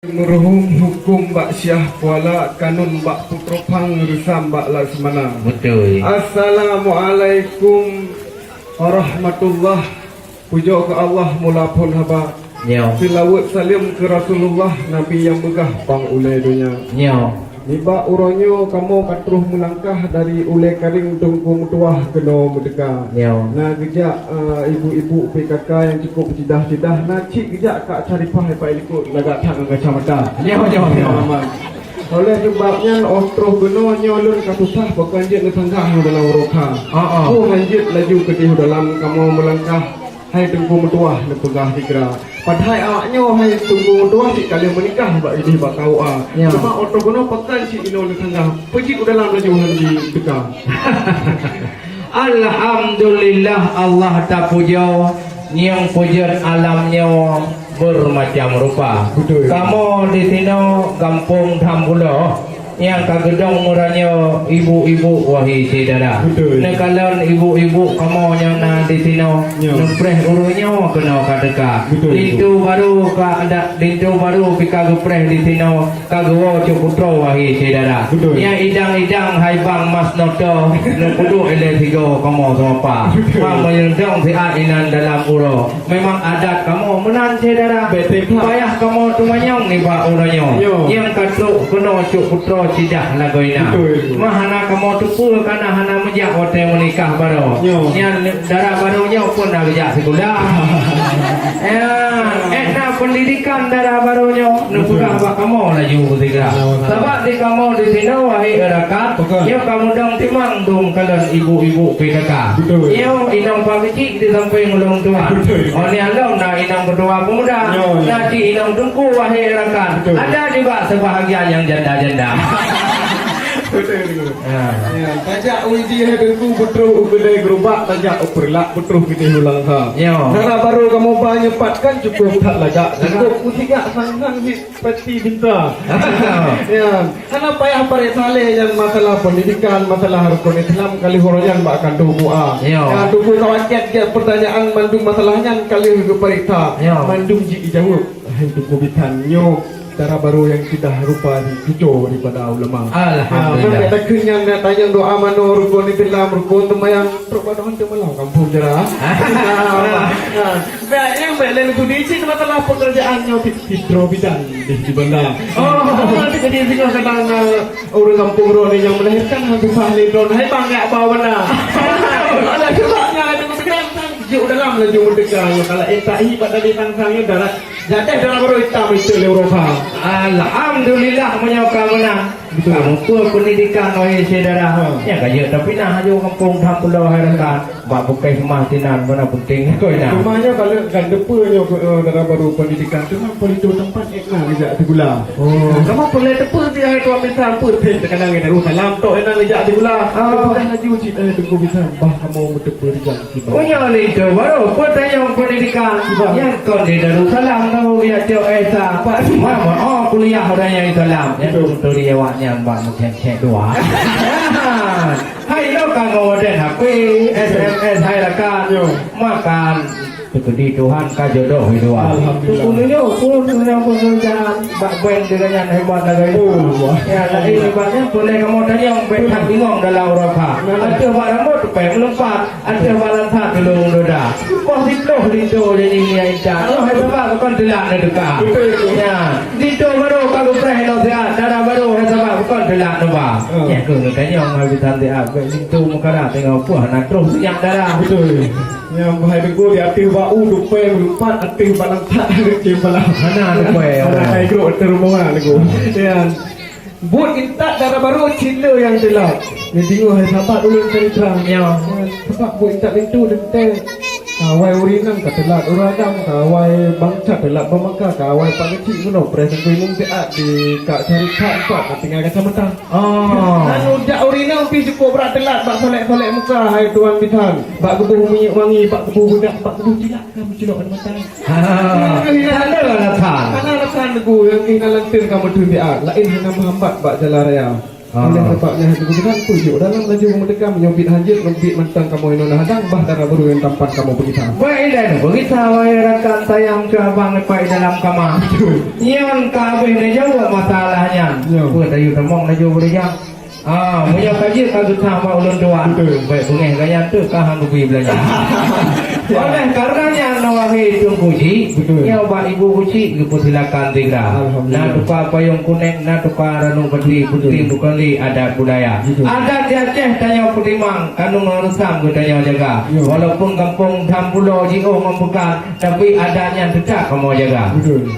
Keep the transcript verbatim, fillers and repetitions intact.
Meuruhom huköm bak Syiah Kuala, kanun bak Putroe Phang, reusam bak Laksamana. Beutôi. Assalamualaikum warahmatullah. Pujoe keu Allah mula phon haba. Nyoe. Seulaweuet saleuem keu Rasulullah, Nabi nyang beugah bang ulée donya. Nyoe. Nibak uroe nyoe kamoe ka troh meulangkah dari Ulée Karéng Teungku Meutuwah keunoe meuteuka. Nyoe. Na geujak, eh, ibu-ibu P K K nyang cukup cidah-cidah, na cit geujak Kak Syarifah bak likot lagak that ngon kacamata. Nyoe, nyoe, nyoe. Aman. Oleh seubab nyan, óh troh keunoe nyoe lôn ka susah pakon jeuet neusanggah ngon dalam uroe kha. Ah, ah. Boh hanjeuet laju keudeh u dalam kamoe meulangkah. Hai Teungku Meutuwah, neupeugah sigra. Padahai awak nyoe hai Teungku Meutuwah cit ka lheueh meunikah bak idéh bak K U A. Ya. Cuma óh troh keunoe pakon cit inoe neusanggah. Peujeuet u dalam laju hana jiteuka. Alhamdulillah, Allah tapujoe, nyang peujeuet alam nyoe beumacam rupa. Beutôi. Kamoe di sinoe gampông Tham Bulo. Nyang ka geudong meuranyoe ibu-ibu, wahé syedara. Beutôi. Neukalon ibu-ibu kamoe nyang na di sinoe, ya, neupreh ureuëng nyoe keunoe ka teuka. Beutôi, beutôi. Linto barô ka ada, linto barô pih ka geupreh di sinoe, ka geuwoe cok putroe, wahé syedara. Beutôi. Nyang idang-idang hai bang mas noto, neupeuduek ilée sigoe kamoe seumapa. Beutôi. Bang meunyoe dong siat inan dalam uroe. Memang adat kamoe meunan, syedara. Beutôi, Pak. Payah kamoe teumanyong nibak uroe nyoe. Yo. Nyang ka trok keunoe cok putroe cidah lagoina. Beutôi. Mah hana kamoe teupeue kana hana meujak watée meunikah barô. Yo. Nyan dara barô nyoe pun na geujak sikula. Ya, eh, na pendidikan dara barô nyoe. Neupeugah bak kamoe laju sigra. Sabab di kamoe di sinoe, wahé rakan, nyoe kamoe dong timang dum kalon ibu-ibu P K K. Beutôi. Nyoe inong Pak Keuchik di sampéng ulôn tuan. Beutôi. Oh, nyoe lom na inong ketua pemuda. Nyoe, nyoe. Na cit inong teungku, wahé rakan. Beutôi. Ada juga sebahagian yang janda-janda. Beutôi, beutôi. Ya. Ya, tajak u Idi hai teungku, beutroh u keudai geurubak, tajak u Peureulak, beutroh keudeh u Langsa. Nyoe. Dara barô kamoe ba nyoe pat kan cukup that lagak. Lagak. Cukup meusigak sang-sang cit. Peti Binta. Ya, hana payah paréksa lé nyang masalah pendidikan, masalah rukon Islam ka lheueh uroe nyan bak kantô M U A. Ya. Ya, Teungku ka wajéb jaweueb peurtanyaan mandum masalah nyan ka lheueh geuparéksa. Ya. Mandum jijaweueb. Hai Teungku Bisan, nyoe dara barô nyang sudah rupa cuco daripada ulama. Alhamdulillah. Ya, meunan takheun nyan na tanyong doa manoe rukon Islam, rukon seumayang, trok bak doa teumalam kampung jera. Ya. Bèk nyang bèk lé neutudi cit masalah pekerjaan nyoe pi-, pi droe bidan di, di Banda. Oh. Ah, jadi singoh kadang, eh, ureueng gampông droeneuh nyang melahirkan han susah lé droeneuh, hai bang yak bau Banda. Alah, sebab nyan laju meuteugah sang jeuet u dalam laju meuteugah nyoe kalau ék tahi bak tali sang-sang nyoe darat. Jadeh dalam roh itam itu lé urofa. Alhamdulillah meunyoe ka meunan. Betul. Ka muphom pendidikan, wahé syedara. Ha. Nyan ka jeuet tapinah laju gampông Tham Bulo hai rakan. Bak puskesmas sinan, mana penting keu inan. Cuma nyoe kalau kan depe nyoe, eh, dara barô pendidikan tu kan politik tempat ék na geujak sikula. Oh. Kamoe peureulèe teupeu dia hai tuan bisan, peureulèe teukanang ngon Darussalam tok inan geujak sikula. Ah. Sudah laju cit, eh, Teungku bisan, bah kamoe meuteupeu rijang kiban. Punya linto barô, peutanyong pendidikan. Kiban. Nyang kon di Darussalam kamoe geujak cok Esa. Kiban. Mama, oh, kuliah orang yang Islam. Betul. Nyang tu di awak nyan bak meucék-cék dua. Hai lo ka ngon waden H P, S M S hai rakan. Yo. Makan. Teukeudi Tuhan ka jodoh hidup. Alhamdulillah. Teukeudi nyoe pun nyang pekerjaan bak bank dengan nyan hebat lagèe itu. Oh, wah. Ya, lagi hebatnya boleh kamu tanya bank tak bingung dalam urofa. Nah. Ada bak rambut tupai melumpat, ada bak lantak tulung doda. Poh siploh linto jadi ni intan. Oh, hai sebab kon teulat na dekat. Betul, betul. Ya, linto barô ka geupreh nasihat, dara barô hai sebab kon teulat na ba. Oh. Ya, keu tanya ngai bisan dia, linto meukarat tengok puah na troh siap dara. Betul. Nyang bahai teungku di ateueh bak u tupai meulumpat, ateueh bak lantak cit bala. Hana tupai, hana orang. Hai grup ateueh rumoh na teungku. Ya. Buet intat dara barô cit le nyang teulat. Nyan bingung hai sahabat ulôn cari trang. Ya. Sabab buet intat linto teuntèe. Ka awai ureueng inong ka teulat ureueng agam, ka awai bansa teulat bak Maka, ka awai Pak Keuchik bunoe preh teungku imum siat di Kak Syarifah empat ka tinggai kacamata. Oh. Lalu jak ureueng inong pih cukup brat teulat bak solek-solek muka, hai tuan bisan. Bak geuboh minyeuk wangi, bak geuboh beudak, bak geuboh cilak ka meuculok aneuk mata. Ha. Hana alasan. Hana alasan teungku, nyang keuh hana lanteun ka meuteun siat, laén hana meuhambat bak jalan raya. Ah. Oleh sebab nyan, Teungku Sutan, peujok dalam laju meudekam, nyoe biet hanjeuet, ngon biet mantong kamoe inoe na hadang, bah dara beureueng tampan kamoe peugisa. Baik, dan peugisa, wahai rakan sayang, syabang lepai dalam kama. Betul. Nyan ka habéh neujaweueb masalah nyan. Ya. Peue tayue tamong laju beureuja? Ah, meunyoe ka jeuet ka geutah bak ulôn tuan. Betul. Baik, beungéh gaya tu ka han geubi beulanja. Ya. Oleh karena nyan, wahai Teungku Chik, betul, nyoe bak Ibu Chik geupeusilakan sigra. Alhamdulillah. Na tuka payong kunéng, na tuka ranub pati, betul, peunteng bukan lé adat budaya. Betul. Adat di Aceh tanyoe peutimang, kanun reusam geutanyoe jaga. Ya. Walaupun gampông tham pulo jiôh ngon bukan, tapi adat nyan teutap kamoe jaga. Betul.